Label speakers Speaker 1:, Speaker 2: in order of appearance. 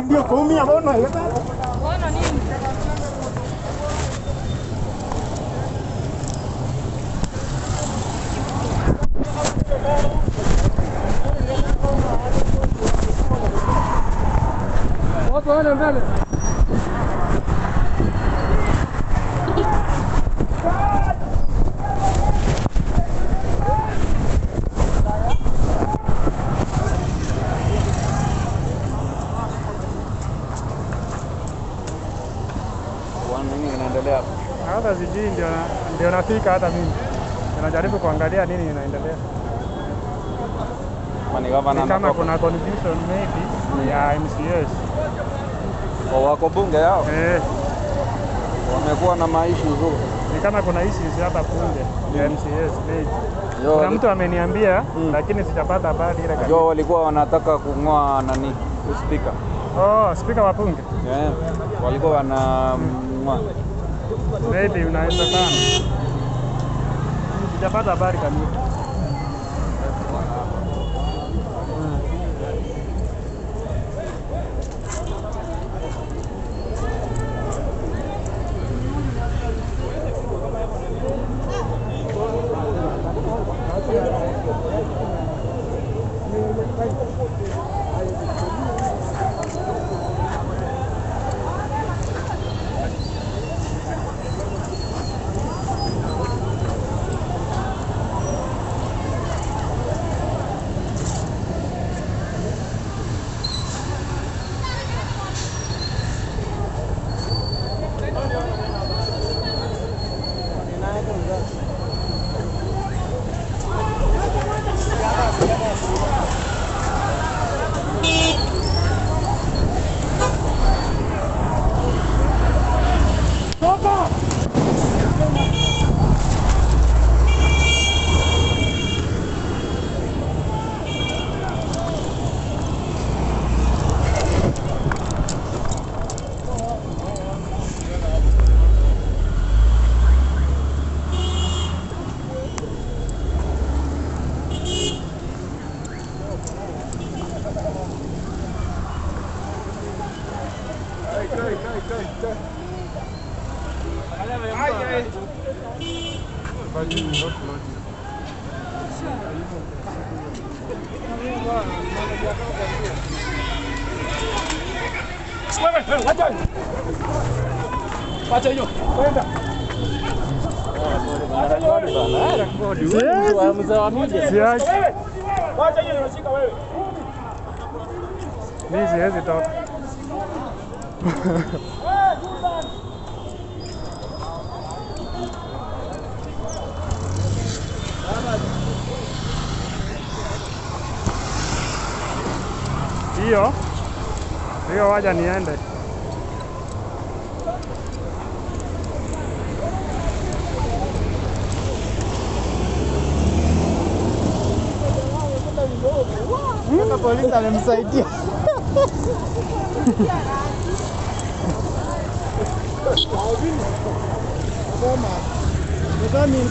Speaker 1: Ndio kumi abono
Speaker 2: bono nini?
Speaker 1: Watu wale mbele.
Speaker 3: Hata sijui ndio nafika hata mimi. Najaribu kuangalia nini inaendelea. Kama kuna confusion maybe ya MCS.
Speaker 4: Wako bunge yao. Wamekuwa na maishu huko.
Speaker 3: Ni kama kuna issues hapa bunge ya MCS maybe. Kuna mtu ameniambia lakini sijapata habari ile kabisa.
Speaker 4: Jo walikuwa wanataka kungoa nani? Speaker.
Speaker 3: Oh, speaker wa bunge.
Speaker 4: Walikuwa wanamngoa.
Speaker 3: Maybe unawezekana. Sijapata habari kamili. But you will not load it. Siachi. Mimi siwezi toka. Hiyo hiyo, waja niende.
Speaker 1: Polisi amemsaidia. Sema, ndio mimi.